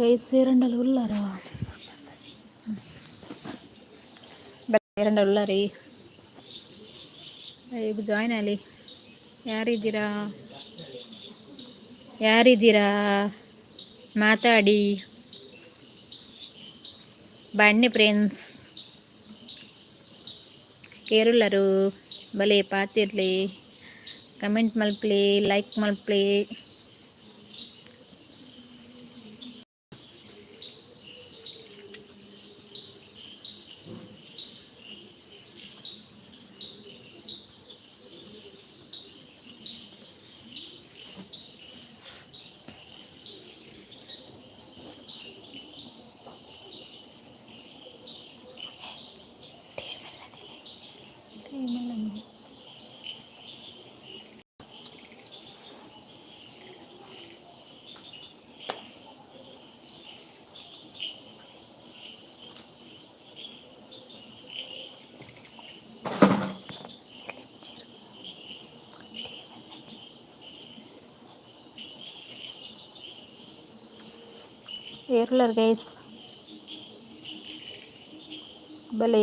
Guys, ಏರಂಡಲ ಉಲ್ಲಾರ? ಏರಂಡ ಉಲ್ಲಾರಿ? ಈಗ join Ali. ಯಾರಿದ್ದೀರಾ? ಯಾರಿದ್ದೀರಾ? ಮಾತಾಡಿ. ಬನ್ನಿ ಫ್ರೆಂಡ್ಸ್. ಏರುಲ್ಲರು? ಬಲೆ ಪಾತಿರ್ಲಿ, ಕಮೆಂಟ್ ಮಲ್ಪಲಿ, ಲೈಕ್ ಮಲ್ಪಲಿ. ಏರ್ಲರ್ ಗೈಸ್? ಬಲೆ.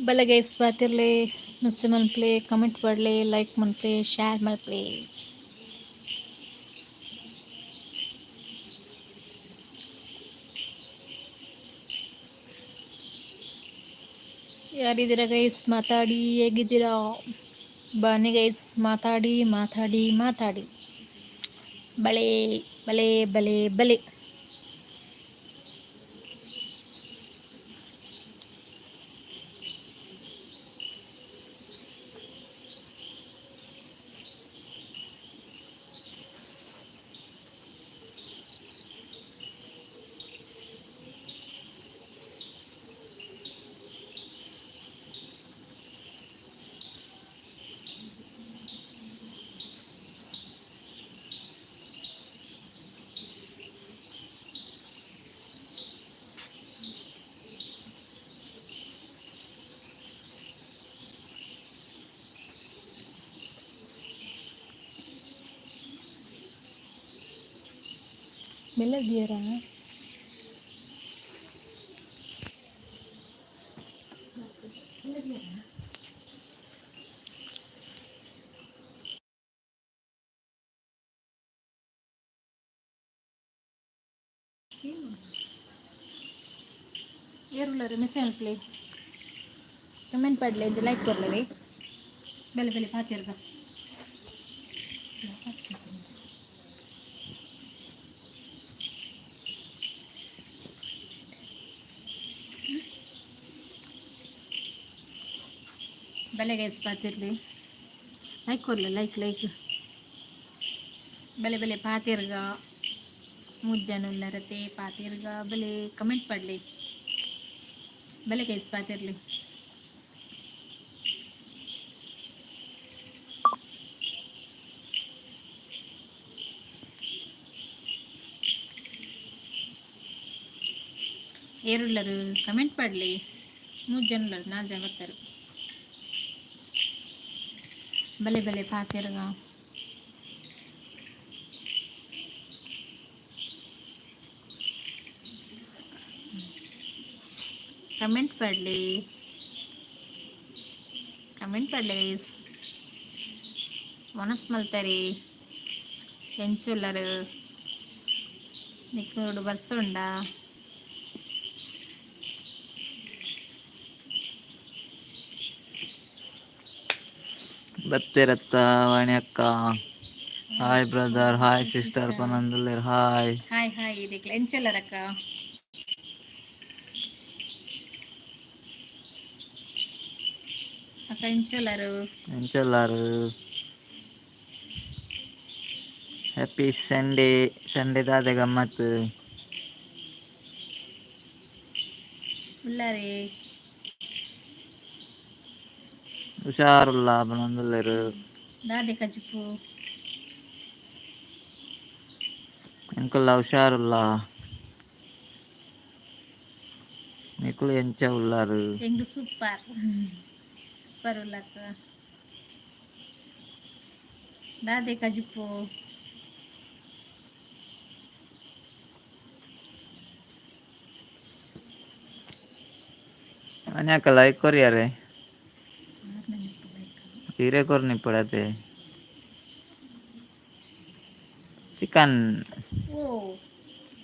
ಬಲೆ ಗೈಸ್, ಬಾತಿರ್ಲಿ, ಮಿಸ್ ಮನ್ಪ್ಲೆ, ಕಮೆಂಟ್ ಮಾಡಲಿ, ಲೈಕ್ ಮನ್ಪ್ಲೆ, ಶೇರ್ ಮಲ್ಪ್ಲೆ. ಯಾರಿದ್ದೀರಾ ಗೈಸ್? ಮಾತಾಡಿ. ಹೇಗಿದ್ದೀರಾ? ಬನ್ನಿ ಗೈಸ್, ಮಾತಾಡಿ, ಮಾತಾಡಿ, ಮಾತಾಡಿ. ಬಳೆ ಬಲೆ ಬಲೆ ಬಲೆ. ಬೆಲ್ಲದಿಯರಾ? ಏರುಲ್ಲರು? ಮೆಸೇಜ್ ಅನ್ಪ್ಲೆ, ಕಮೆಂಟ್ ಪಡ್ಲೆ, ಲೈಕ್ ಕೊರ್ಲವೆ. ಬೆಲೆ ಬೆಲೆ ಪಾತಿರ್ಗ. ಬಲೆ ಗೈಸ್, ಪಾತಿರ್ಲಿ, ಲೈಕ್ ಕೊರ್ಲೆ, ಲೈಕ್ ಲೈಕ್. ಬಲೆ ಬಲೆ ಪಾತಿರ್ಗ. ಮುಜ್ಜನುಲ್ಲರತೆ ಪಾತಿರ್ಗ. ಬಲೆ, ಕಮೆಂಟ್ ಪಡ್ಲಿ. ಬಲೆ ಗೈಸ್, ಪಾತಿರ್ಲಿ. ಏರುಲ್ಲರು ಕಮೆಂಟ್ ಪಡ್ಲಿ. ಮೂರು ಜನ ಉಲ್ಲರು, ನಾಲ್ಕು ಜನ ಬರ್ತಾರೆ. ಬಲೆ ಬಲೆ ಪಾತೆರ್ಗ. ಕಮೆಂಟ್ ಪಡ್ಲಿ, ಕಮೆಂಟ್ ಪಡ್ಲಿ ಗೈಸ್. ವನಸ್ ಮಲ್ತರಿ? ಎಂಚುಲ್ಲರು? ನಿಕ್ಕುಡು ಬರ್ಸ ಉಂಡಾ? ಬತ್ತೆರತ್ತ ವಾಣಿ ಅಕ್ಕ. ಹಾಯ್ ಬ್ರದರ್, ಹಾಯ್ ಸಿಸ್ಟರ್ ಪನಂದುಲ್ಲೆರ್, ಹಾಯ್. ಹಾಯ್ ಹಾಯ್ ಇದಕ್ಕೆ. ಎಂಚುಲ್ಲರಕ್ಕ? ಅಕ್ಕ, ಎಂಚುಲ್ಲರು? ಎಂಚುಲ್ಲಾರು? Happy Sunday. ಸಂಡೇ ದಾದೆ ಗಮ್ಮತ್? ಉಲ್ಲಾರಿ. ಹುಷಾರುಲ್ಲ ಪನಂದುಲ್ಲೆರ್. ದಾದೆ ಕಜಿಪು? ಎಂಕುಲ್ಲ ಹುಷಾರುಲ್ಲ. ನಿಕುಲು ಎಂಚ ಉಲ್ಲಾರು? ಎಂಗ್ ಸೂಪರ್ ಸೂಪರ್ ಉಲ್ಲಕ್ಕ. ದಾದೆ ಕಜಿಪು? ವಾಣಿ ಅಕ್ಕ, ಲೈಕ್ ಕೊರಿಯರೆ. ಹೀರೆ ಕೊರ್ನಿ ಪಡತೆ. ಚಿಕನ್. ಓ,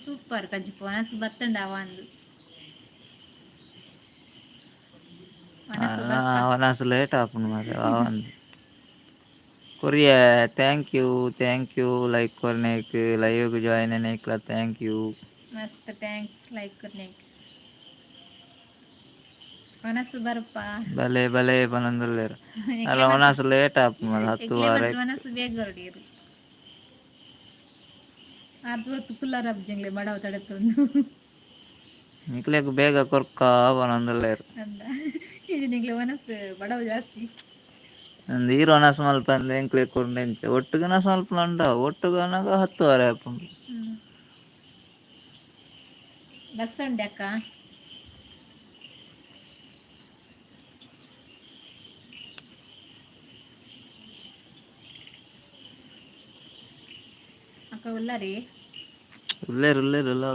ಸೂಪರ್ ಕಜಿಪು. ವನಸು ಬತ್ತಂಡ ಅಂದು ವನಸು ಬರ್ಪ. ವನಸು ಲೇಟ್ ಆಪುಂಡು ಮಾರೆ, ಆವಂದ್. ಕೊರಿಯ, thank you, thank you. Like ಕೊರ್ನೇಕ್, ಲೈವ್ಗೆ join ಆಯ್ಕ್ಲ thank you. ಮಸ್ತ್ thanks like ಕೊರ್ನೇಕ್. ವನಸು ಬರ್ಪ. ಬಲೆ ಬಲೆ ಪನೊಂದುಲ್ಲೆರ್. ಅಲ್ಲ, ವನಸು ಲೇಟ್ ಆಪುಂಡು ಮಾರೆ, ಹತ್ತು ಎಕ್ಲೆ ವಾರ. ಮಾತ್ರ ವನಸು ಬೇಗ ಹೊರಡಿರು. ಅರ್ಧ ಹೊತ್ತು ಕುಲ್ಲಾರ ಅಬ್ಜಂಗ್ಲೆ ಬಡವ ತಡೆತೊಂದು. ನಿಕ್ಲೆಗ್ ಬೇಗ ಕೊರ್ಕ ಪನೊಂದುಲ್ಲೆರ್. ಅಂದ ಇದು ನಿಂಗ್ಲೆ ವನಸು ಬಡವ ಜಾಸ್ತಿ. ಒಂದು ಈರ್ ವನಸು ಮಲ್ಪಂದೆ ಎಂಕ್ಲೆಗ್ ಕೊರ್ಂಡ ಎಂಚ? ಒಟ್ಟುಗು ವನಸು ಮಲ್ಪುನಂಡ ಒಟ್ಟುಗು ಅನಗ 10:15 ಆಪುಂಡು. ಬಸ್ ಉಂಡೆ ಅಕ್ಕ. ಅಕ್ಕ, ಉಲ್ಲಾರಿ? ಉಲ್ಲೇರು ಉಲ್ಲೇರು ಉಲ್ಲ.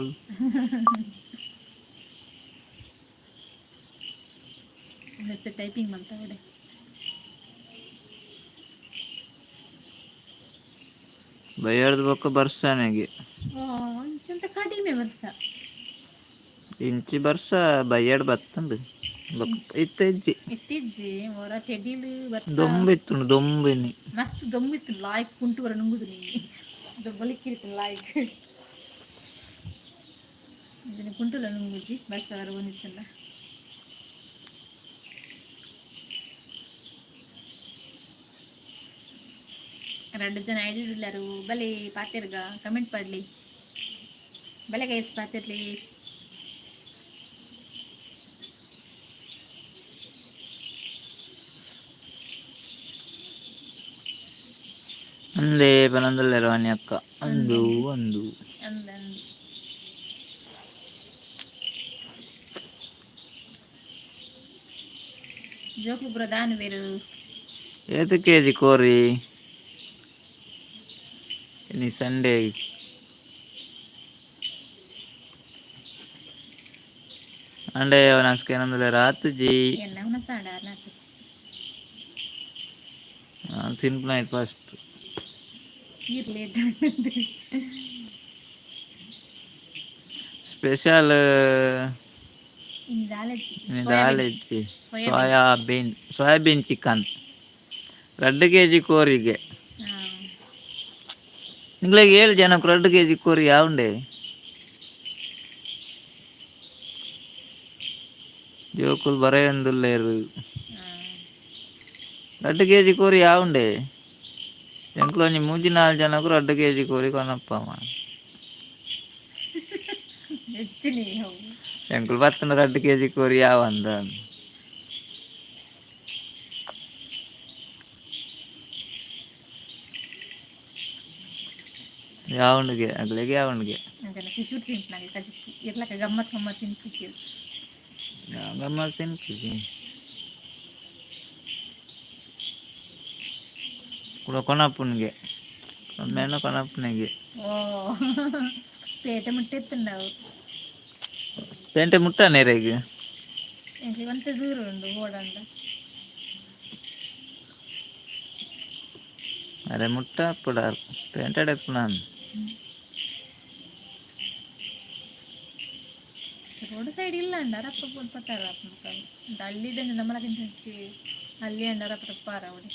ಟೈಪಿಂಗ್ ಮಲ್ತಾವಡೆ. ಬಯ್ಯರ್ದು ಬೊಕ್ಕ ಬರ್ಸನೆಗೆ. ಒಂಚಂತ ಕಡಿಮೆ ವರ್ಷ. ಇಂಚಿ ಬರ್ಸ ಬಯ್ಯಡ್ ಬತ್ತಂಡು, ಬೊಕ್ಕ ಇತ್ತೆ ಇಜ್ಜಿ. ಇತ್ತಿಜ್ಜಿ, ಹೊರ ತೆಡಿಲು ವರ್ಷ. ದೊಂಬು ಇತ್ತುಂಡು, ದೊಂಬು ಇನಿ. ಮಸ್ತ್ ದೊಮ್ಮಿತ್ತು, ಲಾಯ್ಕ್ ಕುಂಟು ಬರ ನುಂಗುದು ನೀ ಬಲಿಕ್ಕಿರ್ತು ಲಾಯ್ಕ್. ಇದನ್ನ ಕುಂಟುಲ ನುಂಗುಜಿ ಬರ್ಸ ಬರ ಬಂದಿತ್ತಲ್ಲ. ಎರಡು ಜನ ಐಡಿಲ್ಲರು. ಬಲೆ ಪಾತೆರ್ಗ, ಕಮೆಂಟ್ ಪಡ್ಲಿ. ಬಲೆ ಗೈಸ್, ಪಾತೆರ್ಲಿ. ಅಂದೇ ಪನೊಂದುಲ್ಲೆರ್ ವಾಣಿ ಅಕ್ಕ, ಅಂದು ಅಂದು. ಅಂದ ಅಂದು. ಜೋಕ್ಲು ಪೂರ ದಾನು ಬೇರು? ಏತ್ ಕೆಜಿ ಕೋರಿ ಇನಿ ಸಂಡೇ? ಅಂಡೆ ವನಸ್ಕ ಏನಂದುಲ್ಲೆರ್ ಆತುಜಿ. ಎನ್ನ ಹುಣಸಾಂಡ ನಾತುಜಿ. ತಿನ್ಪುನ ಫಸ್ಟ್. ನೀರು ಲೇಟ್. ಸ್ಪೆಷಲ್? ಇನ್ನು ದಾಲಜ್ಜಿ. ದಾಲೆಜ್ಜಿ. Soyabean, soyabean chicken. 2 ಕೆಜಿ ಕೋರಿಗೆ. ನಿಂಗ್ಲೆಗ್ ಏಳು ಜನಕ್ಕೆ 2 ಕೆಜಿ ಕೋರಿ ಯಾವುಂಡೆ? ಜೋಕುಲು ಬರೆಯೊಂದುಲ್ಲೆರ್. 2 ಕೆಜಿ ಕೋರಿ ಯಾವುಂಡೆ? ಎಂಕ್ಲು ಒಂಜಿ ಮೂಜಿ ನಾಲ್ ಜನಕ್ಕೆ 2 ಕೆಜಿ ಕೋರಿ ಕೊನಪ್ಪ. ಹೆಚ್ಚಿನಿ ಅವು. ಎಂಕುಲು ಬತ್ತನ 2 ಕೆಜಿ ಕೋರಿ ಯಾವಂದ? ಯಾವುಂಡುಗೆ ಅಗ್ಲೆಗ್ ಯಾವುಂಡುಗೆ. ಜನ ಚುಚುರು ತಿಂಪನಾಗೆ ಕಜಿಪು ಇರ್ಲಕ್ಕ ಗಮ್ಮತ್ ಗಮ್ಮತ್ ತಿನ್ಪಿಸಿ. ಗಮ್ಮತ್ ತಿನ್ಪಿಜಿ ಕುಡ ಕೊನಪ್ಪುನಿಗೆ ಮೇನ ಕೊನಪ್ಪುನಿಗೆ. ಓ, ಪೇಟೆ ಮುಟ್ಟೆತ್ತುಂಡವು. ಪೇಂಟೆ ಮುಟ್ಟ ನೇರೆಗ್. ಎಂಕ್ ಒಂತೆ ದೂರ ಉಂಡು ಓಡಂಡ. ಅರೆ ಮುಟ್ಟ ಪುಡಾರ್ ಪೇಂಟೆಡ್ ಪುನಾನ್. ರೋಡ್ ಸೈಡ್ ಇಲ್ಲ ಅಂಡ ರಪ್ಪ ಪತ್ತಾರ. ಅಲ್ಲಿದೆ ನಮ್ಮಲಕ್ಕಿಂತ ಅಲ್ಲಿ ಅಂಡ ರಪ್ಪ ಪಾರ ಅವಡಿ.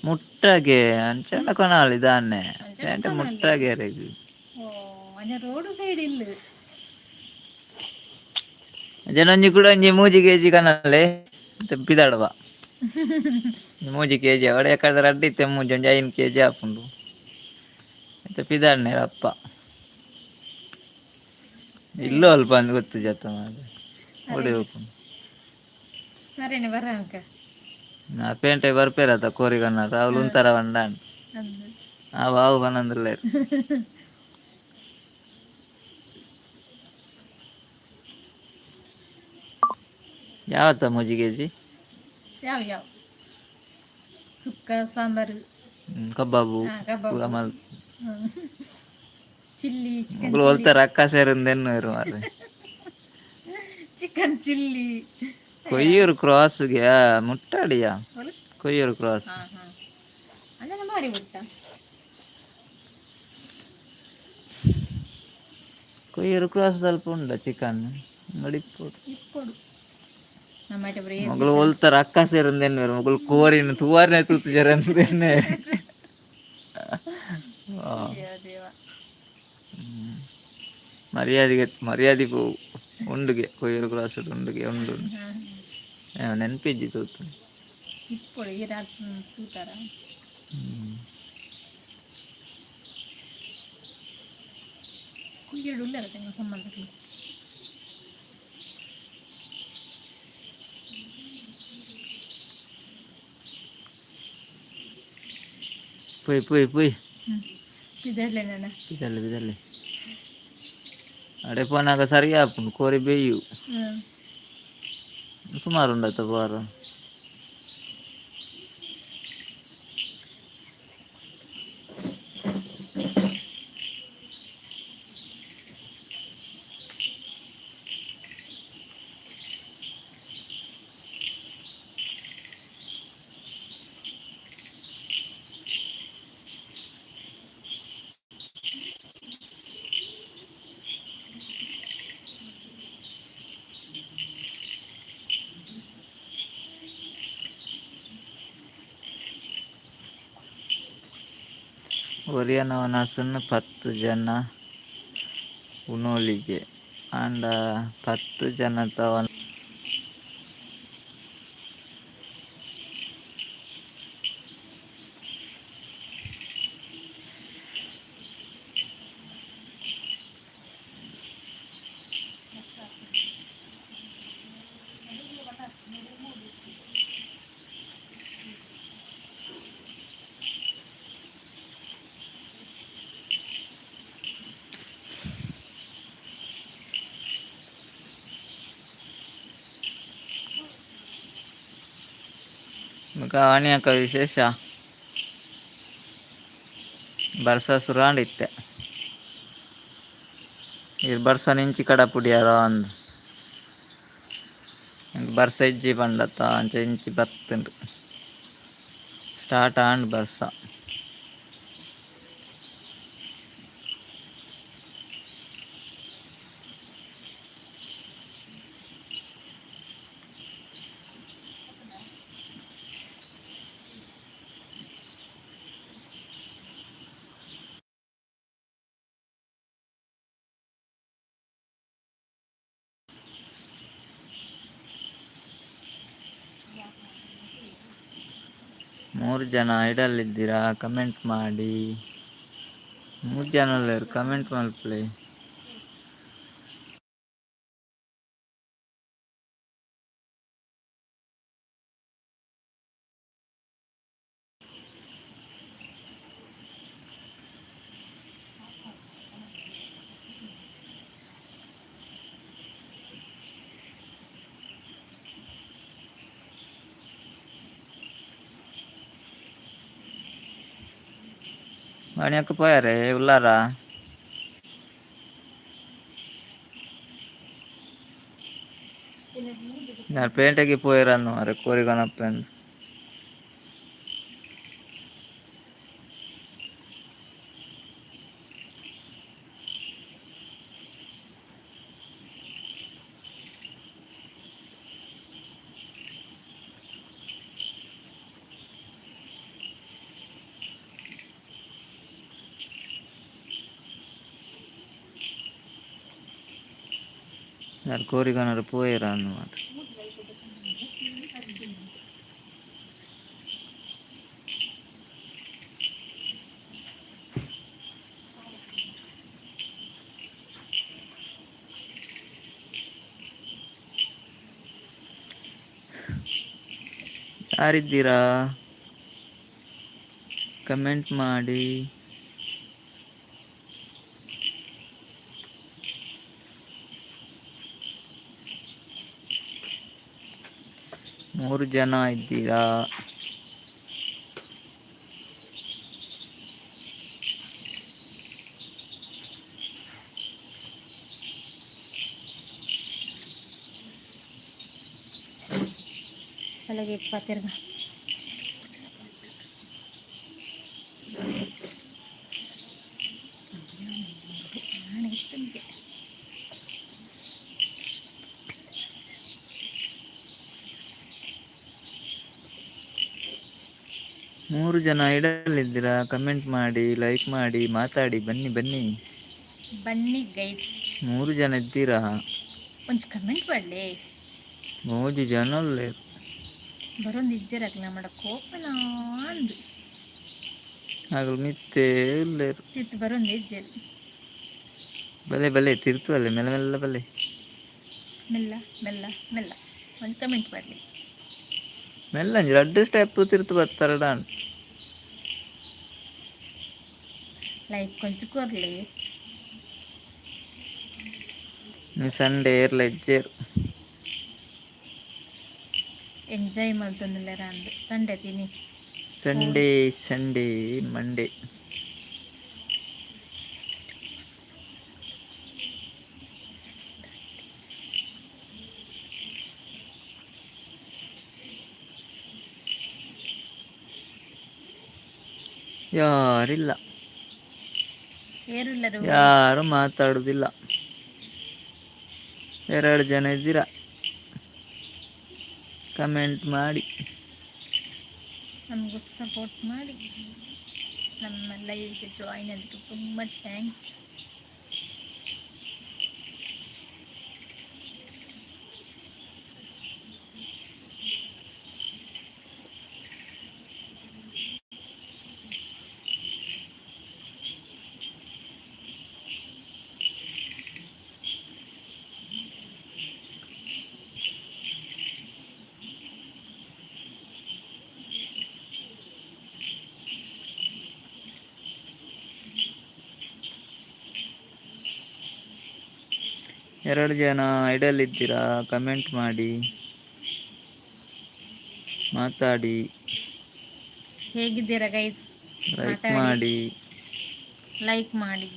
ಮುಟ್ಟಗೆ ಅಂಚನ ಕೊನಾಲಿ ದಾನ್ನೆ. ಅಂಚನೆ ಪೇಂಟೆ ಕೊನಾಲಿ. ಮುಟ್ಟಗೆ ಅರೆಗ್. ಓ, ಅಂಚ ರೋಡ್ ಸೈಡ್ ಇಲ್ಲ. ಜನೊಂಜಿ ಕೂಡ ಒಂಜಿ 3 ಕೆಜಿ ಕನಲೆ ಪಿದಾಡುವ. 3 ಕೆಜಿ ಅವಡೆ ಎಕಡೆ ರಡ್ಡ್ ಇತ್ತೆ ಮೂಜಿ ಒಂಜಿ 5 ಕೆಜಿ ಆಪುಂಡು. ಇತ್ತೆ ಪಿದಾಡ್ನೇರ್ ಅಪ್ಪ ಇಲ್ಲೋ ಅಲ್ಪ ಅಂದ್ ಗೊತ್ತುಜತ್ತ ಮಾರ್ರೆ. ಓಡಿ ಹೋಪುಂಡು. ಸರಿನೆ ಬರ ಅಂಕ. ನಾ ಪೇಂಟೆ ಬರ್ಪೇರತ್ತ ಕೋರಿ ಕನ್ನಡ ಅವ್ಲು ಉಂತಾರ ಬಂಡಾಂಡ್. ಅಂದು. ಆ ಬಾವು ಪನೊಂದುಲ್ಲೆರ್. ಯಾವತ್ತ 3 ಕೆಜಿ? ಯಾವ ಯಾವ ಸುಕ್ಕ ಸಾಂಬಾರು. ಕಬಾಬು. ಕಬಾಬು. ಪೂರ ಮಲ್ ಚಿಲ್ಲಿ ಚಿಕನ್. ಮೊಗುಲು ಒಲ್ತಾರ ಅಕ್ಕ ಸೇರಿಂದೆನ್ನುವೆರ್ ಮಾರ್ರೆ. Chicken chilli. Koyyur ಕ್ರಾಸ್ಗೆ ಮುಟ್ಟಾಡಿಯಾ. ಒಲು? ಕೊಯ್ಯೂರು ಕ್ರಾಸ್. ಹಾ ಹಾ, ಅಂಜನ ಬಾರಿ ಮುಟ್ಟ. ಕೊಯ್ಯೂರು ಕ್ರಾಸ್ ಅಲ್ಪ ಉಂಡ ಚಿಕನ್ ಅಂಗಡಿ ಇಪ್ಪೊಡು. ಇಪ್ಪೊಡು ನಮ್ಮ ಬರೀ. ಮೊಗುಲು ಒಲ್ತಾರ ಅಕ್ಕ ಸೇರಿಂದೆನ್ನುವೆರ್ ಮೊಗುಲು ಕೋರಿನ ತೂವಾರ್ನೆ ತೂತುಜೆರ್ ಅಂದೆನ್ನೆ. ದೇವ ದೇವ. ಮರ್ಯಾದೆಗೆ ಮರ್ಯಾದೆ ಪೋವು. ಉಂಡುಗೆ ಕೊಯ್ಯೂರು ಕ್ರಾಸ್ ಉಂಡುಗೆ ಉಂಡು. ನೆನಪಿಜ್ಜಿ ತೂತು. ಇಪ್ಪೊಡು ಈ ರಾತ್ರಿ ತೂತಾರ. ಕುಯ್ಯಡು ಉಲ್ಲೆರ ತಂಗ ಸಂಬಂಧಕ್ಕೆ. ಪೊಯ್ ಪೊಯ್ ಪೊಯ್. ಪಿದರ್ಲೆ ನನ್ನ. ಬಿದಲ್ಲೆ ಬಿದಲ್ಲೆ ಅಡೆ ಪೋನಾಗ ಸರಿ ಆಪುಂಡು ಕೋರಿ ಬೇಯು. ಸುಮಾರು ಉಂಡತ್ತ ಪೋರ. ಒರಿಯನ ವನಸುನು 10 ಜನ ಉನೊಲಿಗೆ ಆಂಡ 10 ಜನತ ಬೊಕ ವಾಣಿ ಅಕ್ಕ ವಿಶೇಷ? ಬರ್ಸ ಸುರಾಂಡ್ ಇತ್ತೆ. ಈರ್ ಬರ್ಸ ನಿಂಚಿ ಕಡಪುಡಿಯರ ಅಂದ್ ಎಂಕ್ ಬರ್ಸ ಇಜ್ಜಿ ಪಂಡತ್ತ ಅಂಚ ಇಂಚಿ ಬತ್ತುಂಡು. ಸ್ಟಾರ್ಟ್ ಆಂಡ್ ಬರ್ಸ. ಮೂರು ಜನ ಐಡಲ್ ಇದ್ದೀರಾ, ಕಮೆಂಟ್ ಮಾಡಿ. ಮೂರು ಜನ ಉಲ್ಲೆರ್, ಕಮೆಂಟ್ ಮಲ್ಪುಲೆ. ವಾಣಿ ಪೋಯಾರೆ ಉಲ್ಲಾರ? ನಾನು ಪೇಂಟೆಗೆ ಪೋಯಿರನ್ನು ಮಾರೆ ಕೋರಿ ಕೊನಪ್ಪೆಂದು. ಯಾರು ಕೋರಿಗನರು ಪೋಯಿರ ಮಾತ್ರ. ಯಾರಿದ್ದೀರಾ? ಕಮೆಂಟ್ ಮಾಡಿ. ಮೂರು ಜನ ಇದ್ದೀರಾ? ಅಲ್ಲಿಗೆ ಪಾತಿರ್ಗ. ಮೂರು ಜನ ಇಡಲಿದ್ದೀರಾ? ಕಮೆಂಟ್ ಮಾಡಿ, ಲೈಕ್ ಮಾಡಿ, ಮಾತಾಡಿ, ಬನ್ನಿ ಬನ್ನಿ. ಬನ್ನಿ ಗೈಸ್. ಮೂರು ಜನ ಇದ್ದೀರಾ? ಒಂಚು ಕಮೆಂಟ್ ಮಾಡಲಿ. ಮೂರು ಜನ ಅಲ್ಲೇ. ಬರೋಂದು ಇಜ್ಜರಕ್ಲ ಮಾಡ ಕೋಪನ ಅಂದು. ಆಗಲು ಮಿತ್ತೇ ಇಲ್ಲೇರು. ತಿತ್ತು ಬರೋಂದು ಇಜ್ಜರಿ. ಬಲೆ ಬಲೆ ತಿರ್ತು ಅಲ್ಲೇ ಮೆಲ್ಲ ಮೆಲ್ಲ ಬಲೆ. ಮೆಲ್ಲ ಮೆಲ್ಲ ಮೆಲ್ಲ ಒಂದು ಕಮೆಂಟ್ ಮಾಡಲಿ. ಮೆಲ್ಲ ರಡ್ಡು ಸ್ಟೆಪ್ ತಿರ್ತು ಬರ್ತಾರೆ ಡಾನ್. ಲೈಕ್ ಕೊಂಚ ಕೊರ್ಲಿ. ನೀ ಸಂಡೇ ಏರ್ಲ ಇಜ್ಜೇರು. ಎಂಜಾಯ್ ಮಾಡ್ತಂದಿಲ್ಲ ಅಂದು ಸಂಡೆ ತಿನ್ನಿ. Sunday Sunday Monday. ಯಾರಿಲ್ಲ. ಏರುಲ್ಲರು. ಯಾರು ಮಾತಾಡುದಿಲ್ಲ. ಎರಡು ಜನ ಇದ್ದೀರಾ, ಕಮೆಂಟ್ ಮಾಡಿ. ನಮಗೂ ಸಪೋರ್ಟ್ ಮಾಡಿ. ನಮ್ಮ ಲೈವ್ಗೆ ಜಾಯಿನ್ ಅದಕ್ಕೆ ತುಂಬ thanks. ಎರಡು ಜನ ಇಡಲಿದ್ದೀರಾ, ಕಮೆಂಟ್ ಮಾಡಿ, ಮಾತಾಡಿ. ಹೇಗಿದ್ದೀರಾ ಗೈಸ್? ಲೈಕ್ ಮಾತಾಡಿ. ಮಾಡಿ. ಲೈಕ್ ಮಾಡಿ.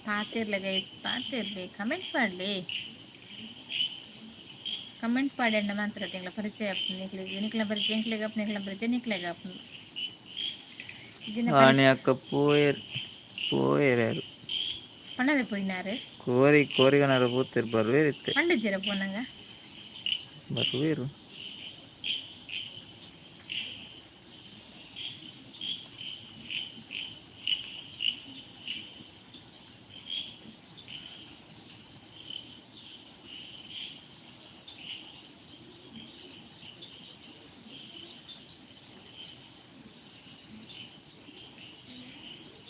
ಪಾತಿರ್ಲಿ ಗೈಸ್, ಪಾತಿರ್ಲಿ, ಕಮೆಂಟ್ ಮಾಡಲಿ. ಕಮೆಂಟ್ ಪಾಡಂಡ ಮಾತ್ರ ತಿಂಗಳ ಪರಿಚಯ ಆಪುಂಡು ನಿಕ್ಲೆಗ್. ನಿಕ್ಲೆನ ಪರಿಚಯ ಎಂಕ್ಲೆಗ್ ಆಪುಂಡು, ನಿಕ್ಲೆನ ಪರಿಚಯ ನಿಕ್ಲೆಗ್ ಆಪುಂಡು. ಇದಿನ ವಾಣಿ ಅಕ್ಕ ಪೋಯೆರ್ ಪೋಯೆರ್. ಪಣ್ಣದೆ ಪೋಯಿನಾರು. ಕೋರಿ ಕೋರಿಗನಾರ ಪೂತಿರ್ ಬರ್ವೇರಿತ್ತೆ. ಪಂಡಜಿರ ಪೋನಂಗ. ಬರ್ವೇರು.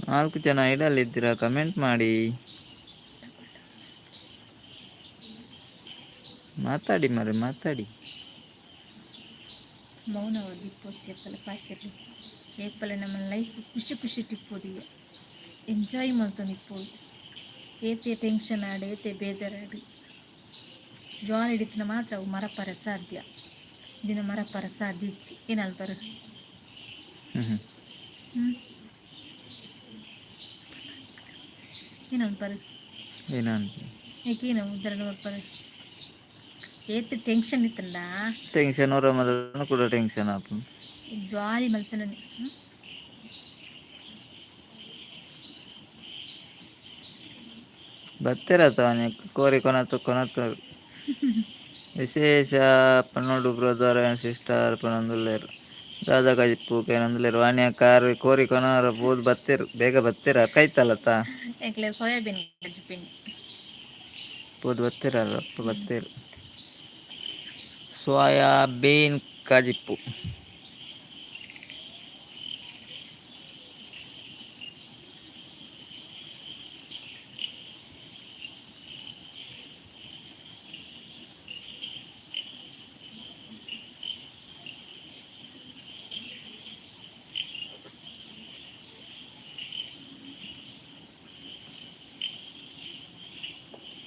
ನಾಲ್ಕು ಜನ ಇಡಲಿದ್ದೀರಾ, ಕಮೆಂಟ್ ಮಾಡಿ, ಮಾತಾಡಿ ಮರೆ ಮಾತಾಡಿ. ಮೌನವಾಗಿ ಪೋಚೇಪಲ ಪಾತಿರ್ಲಿ. ಏಪಲ ನಮ್ಮ ಲೈಫ್ ಖುಷಿ ಖುಷಿ ಟಿಪ್ಪೋದು, ಎಂಜಾಯ್ ಮಲ್ತೊಂದು ಇಪ್ಪೋದು. ಏತೆ ಟೆನ್ಷನ್ ಆಡು, ಏತೆ ಬೇಜಾರಾಡು, ಜಾಲಿ ಹಿಡಿತನ ಮಾತ್ರ ಅವು ಮರಪರ ಸಾಧ್ಯ. ದಿನ ಮರಪರ ಸಾಧ್ಯ ಇಚ್ಚಿ ಏನಲ್ಪರು. ಹ್ಮ್ ಹ್ಮ್. ಹ್ಞೂ, ಏನು ಪರ್? ಏನಂತ? ಏಕೇನು ಉದಾಹರಣೆ ಬರ್ಪಾರೆ, ಏತ್ ಟೆನ್ಷನ್ ಇತ್ತಂಡ. ಟೆನ್ಷನ್ ಹೊರ ಮೊದಲು ಕೂಡ ಟೆನ್ಷನ್ ಆಪುಂಡು. ಜಾಲಿ ಮಲ್ತನ. ಬತ್ತೆರತ ಕೋರಿ ಕೊನತು ಕೊನತು ವಿಶೇಷ ಪನ್ನೊಡು ಬ್ರದರ್ ಆ್ಯಂಡ್ ಸಿಸ್ಟರ್ ಪನೊಂದುಲ್ಲೆರ್. ದಾದ ಕಜಿಪು ಕೇನೊಂದುಲ್ಲೆರ್. ವಾಣಿ ಕಾರ್ ಕೋರಿ ಕೊನರ ಪೋದು ಬತ್ತೆರ್, ಬೇಗ ಬತ್ತೆರ್ ಕೈತಲತ. ಎಂಕ್ಲೆ ಸೋಯಾಬೀನ್ ಕಜಿಪಿನಿ. ಪೋದು ಬತ್ತೆರ್ ಅಪ್ಪ ಬತ್ತೆರ್. ಸೋಯಾಬೀನ್ ಕಜಿಪು.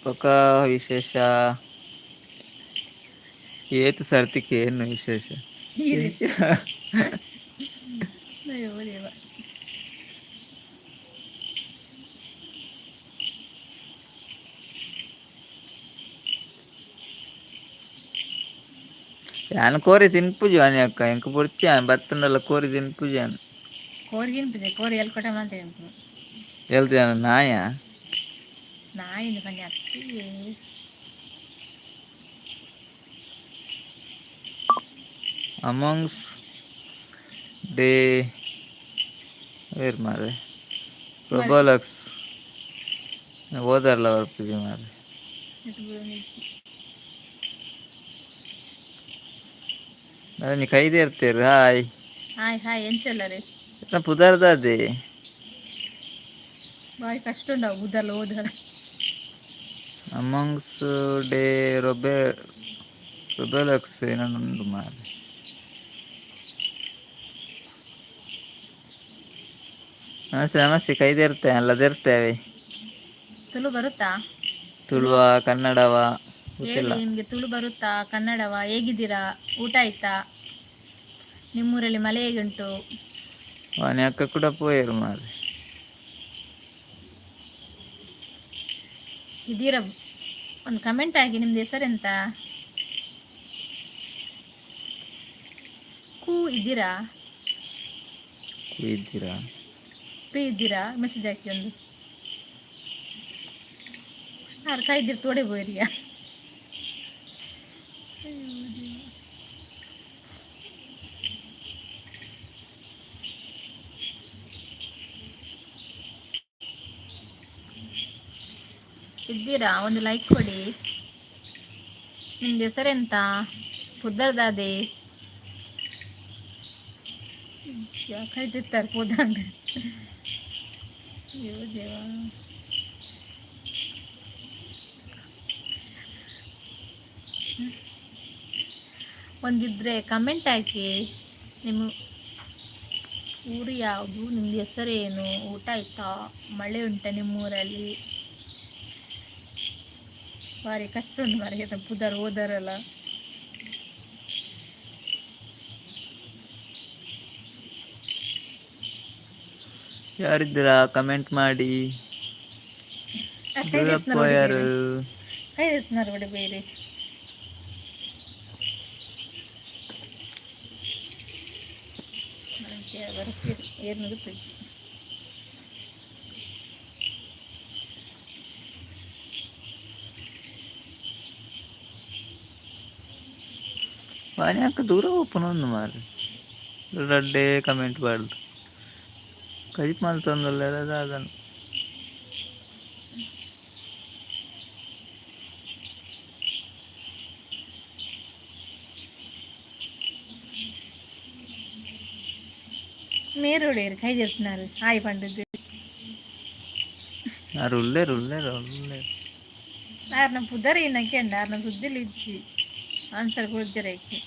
ಬೊಕ ವಿಶೇಷ ಏತ್ ಸರ್ತಿಗೆ ಏನು ವಿಶೇಷ? ಅಯ್ಯೋ ದೇವ. ಯಾನ್ ಕೋರಿ ತಿನ್ಪುಜಿ ವಾಣಿ ಅಕ್ಕ, ಎಂಕ್ ಬೊಡ್ಚಿ. ಬತ್ತುಂಡಲ ಕೋರಿ ತಿನ್ಪುಜಿ ಯಾನ್. ಕೋರಿ ತಿನ್ಪುಜೆ? ಕೋರಿ ಎಲ್ಲಿ ಕೊಟ್ಟ ಮಾತ ತಿನ್ಪು. ಹೇಳ್ತೇನೆ ನಾಯ. ನಾಯಿನ ಪನ್ನಿ ಅತ್ತಿ. ಅಮಂಗ್ಸ್ ಡೇ ವೇರ್ ಮಾರೆ ಪ್ರೊಬೋಲಕ್ಸ್ ಓದರ್ಲ ಬರ್ಪುಜಿ ಮಾರೆ. ಒಂಜಿ ಕೈದೇರ್ತೇರು, ಹಾಯ್. ಹಾಯ್ ಹಾಯ್, ಎಂಚಲ್ಲರಿ? ಪುದರ್ದಾದೆ. ಬಾರಿ ಕಷ್ಟ ಉಂಡವು ಬುದರ್ಲ ಓದರ. ಅಮಂಗ್ಸ್ ಡೇ ರೊಬೆ ರೊಬೆಲಕ್ಸ್ ಏನೋ ಮಾರೆ. ನಮಸ್ತೆ ನಮಸ್ತೆ, ಕೈದೇರ್ತೆ ಅಲ್ಲ ದೇರ್ತೇವೆ. ತುಳು ಬರುತ್ತಾ? ತುಳುವ ಕನ್ನಡವ ಹೇಳಿ. ಗೊತ್ತಿಲ್ಲ. ನಿಮಗೆ ತುಳು ಬರುತ್ತಾ, ಕನ್ನಡವ? ಹೇಗಿದ್ದೀರಾ? ಊಟ ಆಯ್ತಾ? ನಿಮ್ಮೂರಲ್ಲಿ ಮಳೆ ಹೇಗುಂಟು? ವಾಣಿ ಅಕ್ಕ ಕೂಡ ಪೋಯೆರು ಮಾರೆ. ಇದ್ದೀರಾ? ಒಂದು ಕಮೆಂಟ್ ಹಾಕಿ. ನಿಮ್ದು ಹೆಸರೆಂತ? ಕೂ ಇದ್ದೀರಾ? ಇದ್ದೀರಾ? ಫ್ರೀ ಇದ್ದೀರಾ? ಮೆಸೇಜ್ ಹಾಕಿ ಒಂದು. ಯಾರು ಕಾಯ್ದಿರ್ ತೋಡೆ ಬೋರಿಯಾ? ಇದ್ದೀರಾ? ಒಂದು ಲೈಕ್ ಕೊಡಿ. ನಿಮ್ದು ಹೆಸರೆಂತ? ಪುದ್ದರ್ದಾದೆ ಕೈದಿರ್ತಾರೆ ಪೋದಾಂಡ. ಅಯ್ಯೋ ದೇವಾ. ಒಂದಿದ್ರೆ ಕಮೆಂಟ್ ಹಾಕಿ. ನಿಮ್ಮ ಊರು ಯಾವುದು? ನಿಮ್ದು ಹೆಸರೇನು? ಊಟ ಆಯ್ತಾ? ಮಳೆ ಉಂಟಾ ನಿಮ್ಮೂರಲ್ಲಿ? ಭಾರಿ ಕಷ್ಟ ಉಂಟು ಮಾರ್ರೆ ಪುದರ್ ಓದರಲ್ಲ. ಯಾರಿದ್ದೀರಾ? ಕಮೆಂಟ್ ಮಾಡಿ. ದೂರ ಪೋಯರು. ಕೈ ಬಿಡಿ ಬೇರೆ. ಏರ್ನದು ಫ್ರಿಜ್. ವಾಣಿ ಅಕ್ಕ ದೂರ ಓಪನ್ ಒಂದು ಮಾರೆ. ರಡ್ಡೆ ಕಮೆಂಟ್ ಪಾಡ್ದು ಕಜಿಪ್ ಮಲ್ತೊಂದುಲ್ಲೆರ್ ದಾದನ. ಮೇರೋಡೇರು ಕೈ ಹಾಯ್ ಪಂಡದ್ದು. ಆರ್ ಉಲ್ಲೇರು ಉಲ್ಲೇರು ಉಲ್ಲೇರು. ಆರ್ನ ಪುದರ್ ಏನಕ್ಕೆ ಆರ್ನ ಸುದ್ದಿಲ್ ಇಜ್ಜಿ, ಆನ್ಸರ್ ಕೊಡ್ಜರೈಕೆ.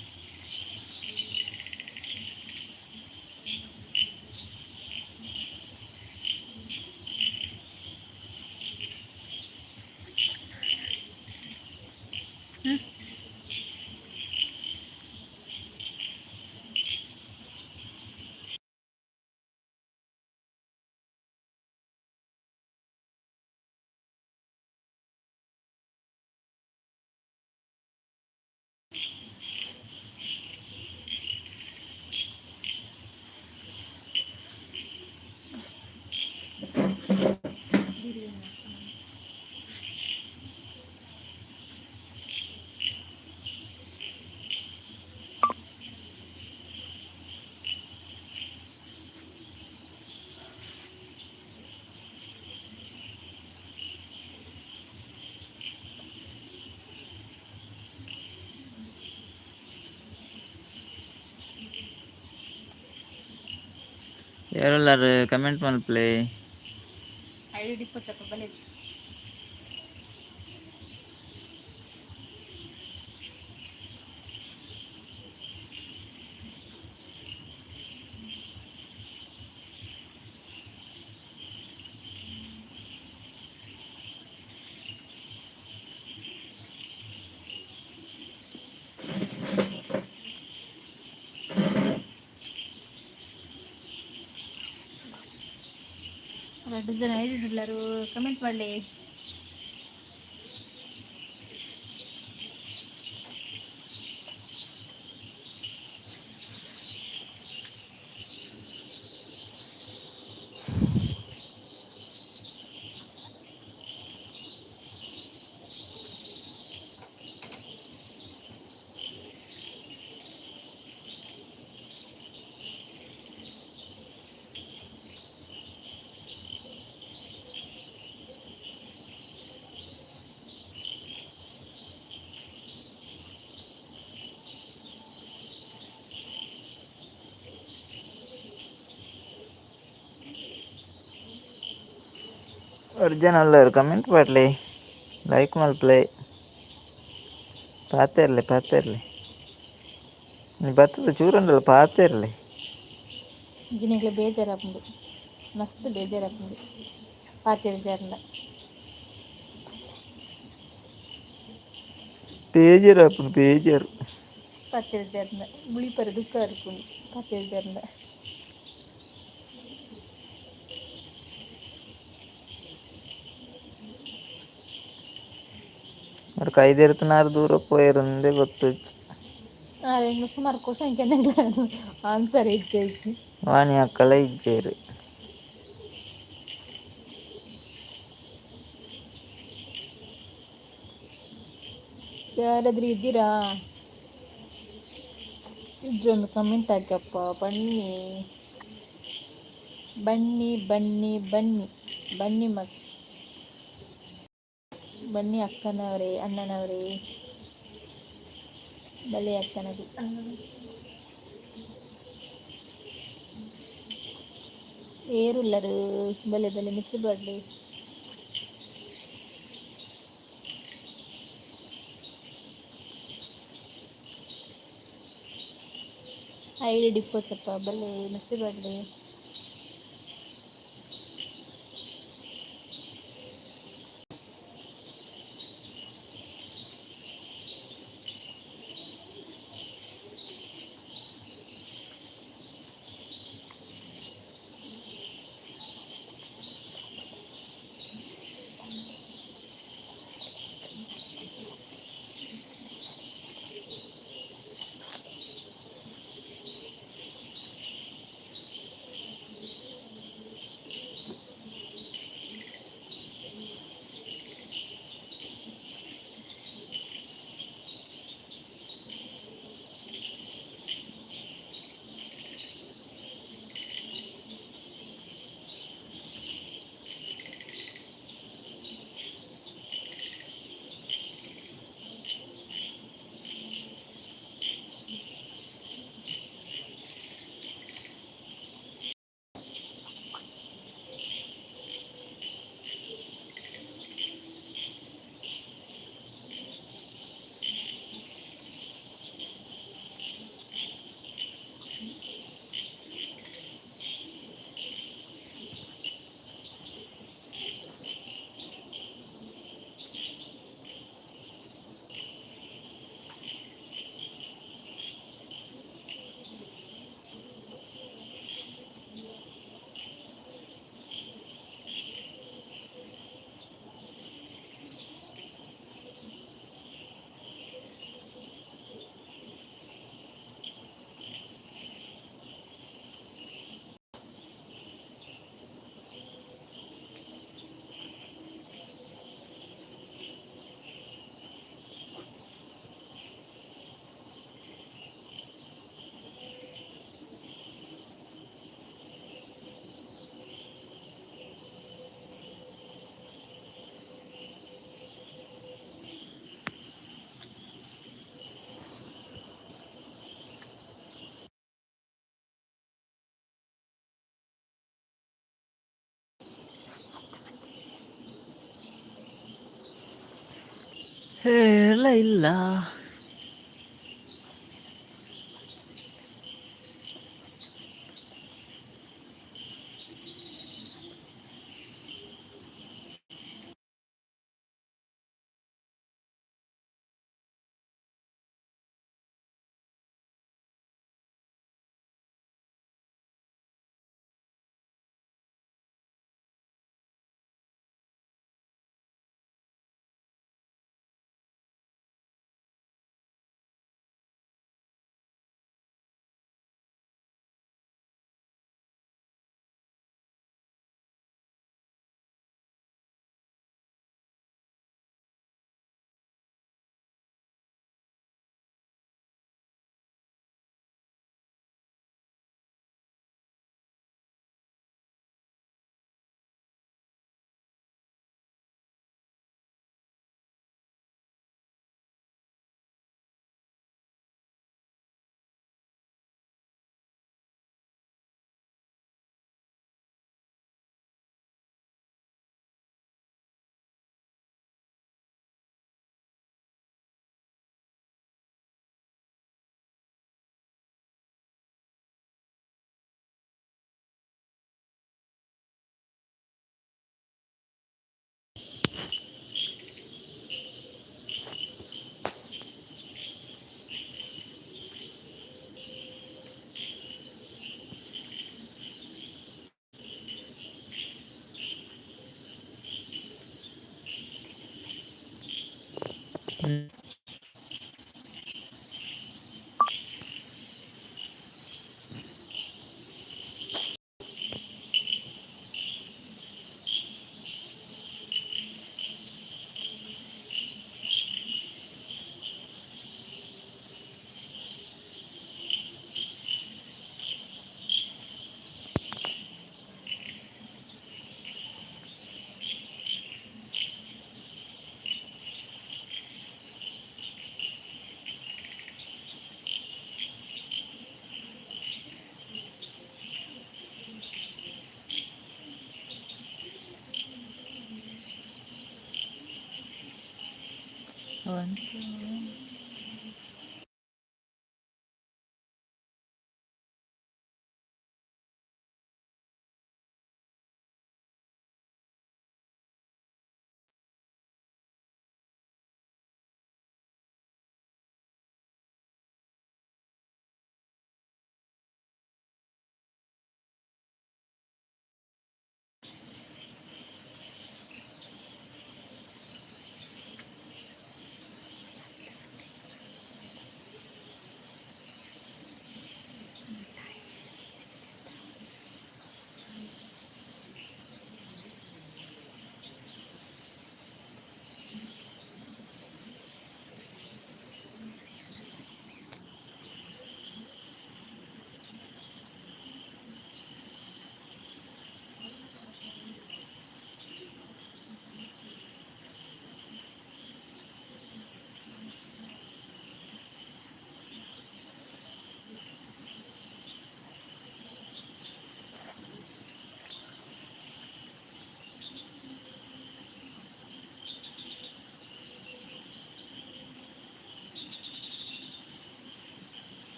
ಹ್ಮ್. ಏರುಲ್ಲಾರು ಕಮೆಂಟ್ ಮಲ್ಪಲೆ. ಐಡಿ ಡಿಪ್ಪು ಬಲೆ. ಎರಡು ಜನ ಐಡಿ ಕಮೆಂಟ್ ಮಾಡಲಿ. ಅರ್ಜನ್ ಉಲ್ಲಾರು ಕಮೆಂಟ್ ಮಾಡಲಿ, ಲೈಕ್ ಮಲ್ಪಲೆ. ಪಾತೆರ್ಲೆ ಪಾತೆರ್ಲೆ, ನೀ ಬತ್ತದ ಚೂರುಂಡಲ್ಲ, ಪಾತೆರ್ಲೆ. ಜಿನಿಗ್ಲ ಬೇಜಾರಾಪುಂಡು, ಮಸ್ತ್ ಬೇಜಾರಾಪುಂಡು ಪಾತೆರ್ ಜಾರ್ಂಡ. ಬೇಜಾರಾಪುಂಡು ಬೇಜಾರು. ಪಾತೆರ್ ಜಾರ್ಂಡ ಮುಳಿಪರ ದುಃಖ ಇರ್ಪುಂಡು ಪಾತೆರ್ ಜಾರ್ಂಡ. ಅವ್ರು ಕೈದೆರ್ತನಾರು ದೂರ ಪೋಯೆರುಂದೇ ಗೊತ್ತುಜ್ಜಿ. ಸುಮಾರು ಕ್ವಶನ್ ಆನ್ಸರ್ ಇಜ್ಜಿ. ವಾಣಿ ಅಕ್ಕಲ ಇಜ್ಜೆರ್. ಯಾರಾದ್ರೂ ಇದ್ದೀರಾ? ಇದ್ರೆ ಒಂದು ಕಮೆಂಟ್ ಹಾಕಪ್ಪ. ಬನ್ನಿ ಬನ್ನಿ ಬನ್ನಿ ಬನ್ನಿ ಬನ್ನಿ ಮಕ್ ಬನ್ನಿ ಅಕ್ಕನವರೇ, ಅಣ್ಣನವರೇ, ಬಲೆ ಅಕ್ಕನದು. ಏರುಲ್ಲರು ಬಲೆ ಬಲೆ ಮಿಸ್ ಬಡ್ಲಿ. ಐಡಿ ಡಿಪ್ಪೋಚಪ್ಪ ಬಲ್ಲೆ ಮಿಸ್ ಬಡ್ಲಿ. ಏರ್ಲ ಇಲ್ಲ. 1, 2.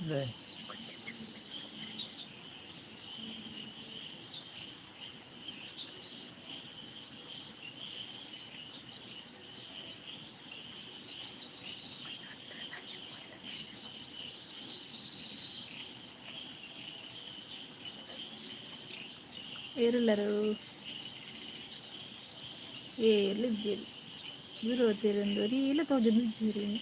네. ಏರುಲ್ಲರು ಏರ್ಲಿಜ್ಜೆರ್ ವಿರೋಧೆರೊಂದು ರೀಲ ತೋಜೊಂದಿಜ್ಜೆರ್.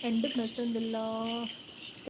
ಎಂಡ್ ಮಲ್ತೊಂದುಲ್ಲ.